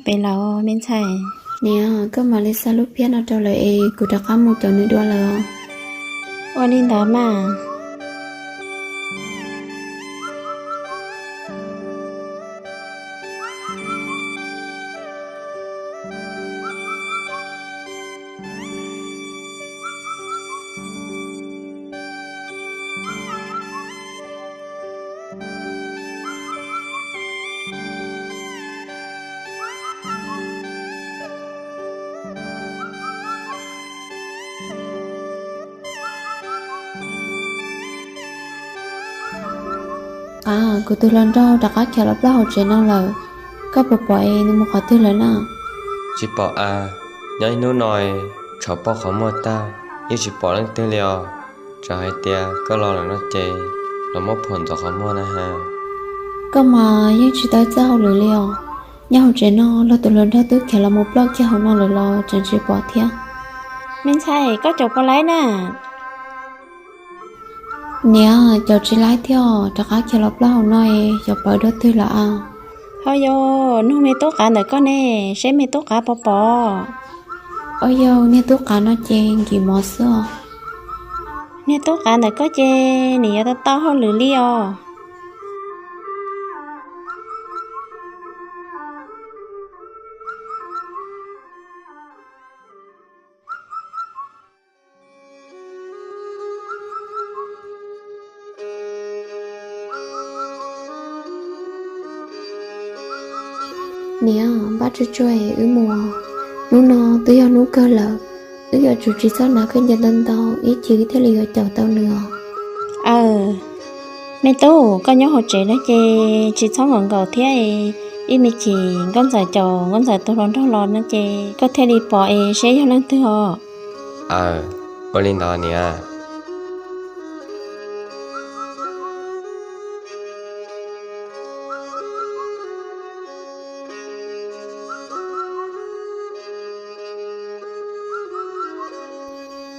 pem lawm me ntxhais. Niam, koj mam li xa lub phiab no rau lawv es kuv rov qab mus caum nws dua lawm. Ua li ntawd mas. Kuv tus hluas nraug rov qab khiav los plaub hauv tsev no lawm. Koj puas pom es nws mus qhov twg lawm na? Tsis pom a. Nyob ib hnub no tshav pob qhov muag tag, yeej tsis pom leej twg li os. Txawm hais tias koj los lawm no ces los muab phom ntxuav qhov muag na ha. Koj mas yeej tsis tau txawj hauj lwm li os. Nyob hauv tsev no luag tus hluas nraug twb khiav los mus ploj kiag hauv no lawm los tseem tsis pom thiab. Me ntxhais, koj caum puas laib na? Niam, caum tsis laib thiab, rov qab khiav los plaub hauv no es xyov pawv dua twg lawm a. Ho yog, nug me tub qav ntawm koj ne, seb me tub qav puas pom. Au yog, niag tub qav no ces nkim mov xwb os. Niag tub qav ntawm koj ces nws yuav tau tau hauj lwm li os. Niam, npaj tsuag tsuag es wb mus. Hnub no twb yog hnub kawg lawm, wb yuav tsum tsis txhob hnav khaub ncaws ntau ntau, ib chim thiaj li yuav caum tau nws os. Aw, me tub, koj nyob hauv tsev no ces tsis txhob nkaum nkaus thiab. Ib me chim nkauj ntxawm caum nkauj ntxawm tus hluas nraug los no ces koj thiaj li pom es seb yog leej twg os. Aw, ua li ntawd niam.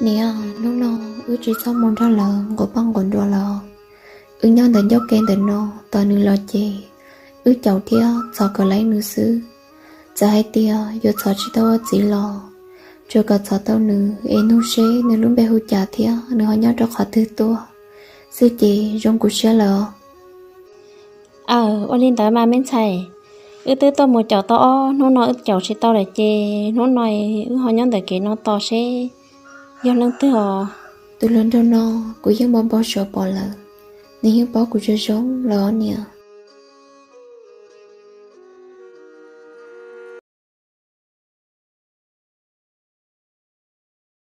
Niam, hnub no wb tsis txhob mus nrog lawv nquas paj nquas nruas lawm. Wb nyob ntawm ncauj ke ntawm no, tos nws los ces wb caum thiab txhom kom laib nws xwb. Txawm hais tias yuav txhom tsis tau ua txiv los tsuas kom txhom tau nws es nug seb nws lub npe hu cas thiab nws ho nyob rau qhov twg tuaj xwb ces zoo kuv siab lawm os. Aw, ua li ntawd mas me ntxhais, wb twb tuaj mus caum tau ob hnub no wb caum tsis tau lawm ces hnub no wb ho nyob ntawm kev no tos seb yog leej twg os. Tus hluas nraug no kuv yeej npau npau suav pom lawm, nws yeej paub kuv zoo zoo lawm os niam.